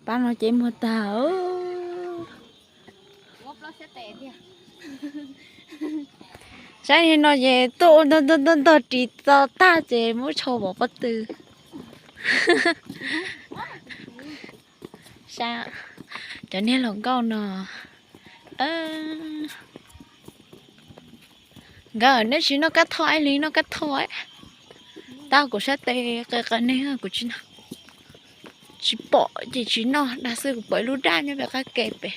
Pab no ces muag tag. Saib li no ces tuaj ua ntog ntog ntog ntog ris txo tag ces muab tsho pov pob tw. Saib cov niag hluas nkauj no. Nkawd neb tsis noj kab thoj, ib leeg noj kab thoj. Tab kuv sab tes qe qe ne, kuv tsis noj. Tsis pom ces tsis noj, dag xwb kuv pom ib lub daj nyob pem qab ke pem.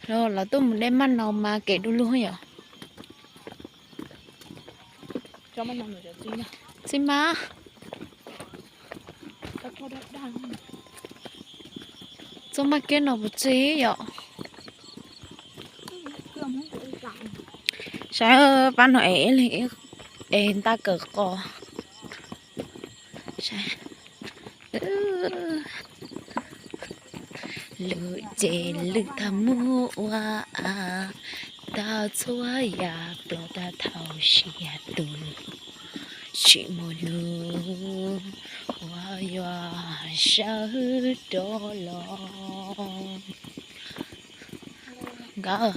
Lawv tuaj mus de maj no mas kev du lug yom. Txij mas txoj maj kiab no puas txi yom. Saib pab no es, es ntaj kawm qos. Lwm ces lwm tag mus ua, tag txhua yam ploj tag thaum siav tus, tsis muaj hnub uas yuav sawv rov los. Nkawd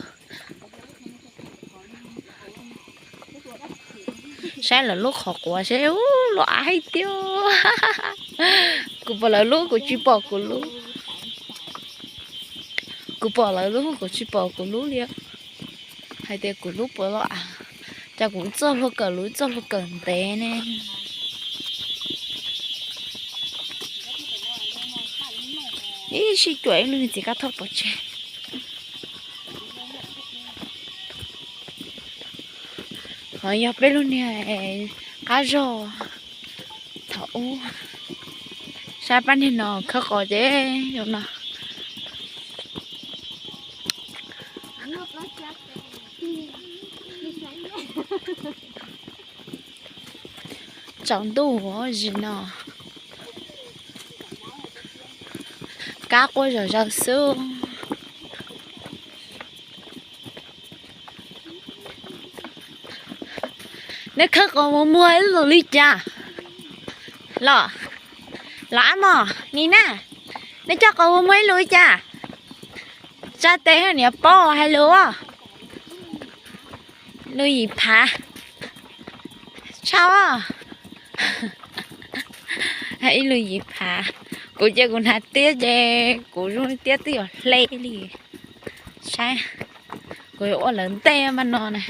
saib lawv lub qhov quav seb, ub, loj av hais tiag. Kuv pom lawv lub, kuv tsis pom kuv lub. Kuv pom lawv lub, kuv tsis pom kuv lub li. Hais tias kuv lub puas loj av, cas kuv txoj hlua kawm lub txoj hlua kawm ntev ne. Ib sij cuam ib lub niag txiv kab thoj pov tseg. Ho yog peb lub niag qab zog thaum ub. Saib pab niag no khawb qos ces zoo no. Tsaus ntuj zim no, kab quaj zom zaws xwb. Neb khawb qos mus muag ib lus li cas? Los, los ab mos ni na, neb coj qos mus muag ib lus li cas? Tsa tes niam paub hais lus. Lus yim phav. Tshaj. Ib lus yim phav. Kuv ces kuv hnav tiab ces kuv zoo tiab twb yuav hle li. Saib, kuv yuav ua lawv ntej mas no na.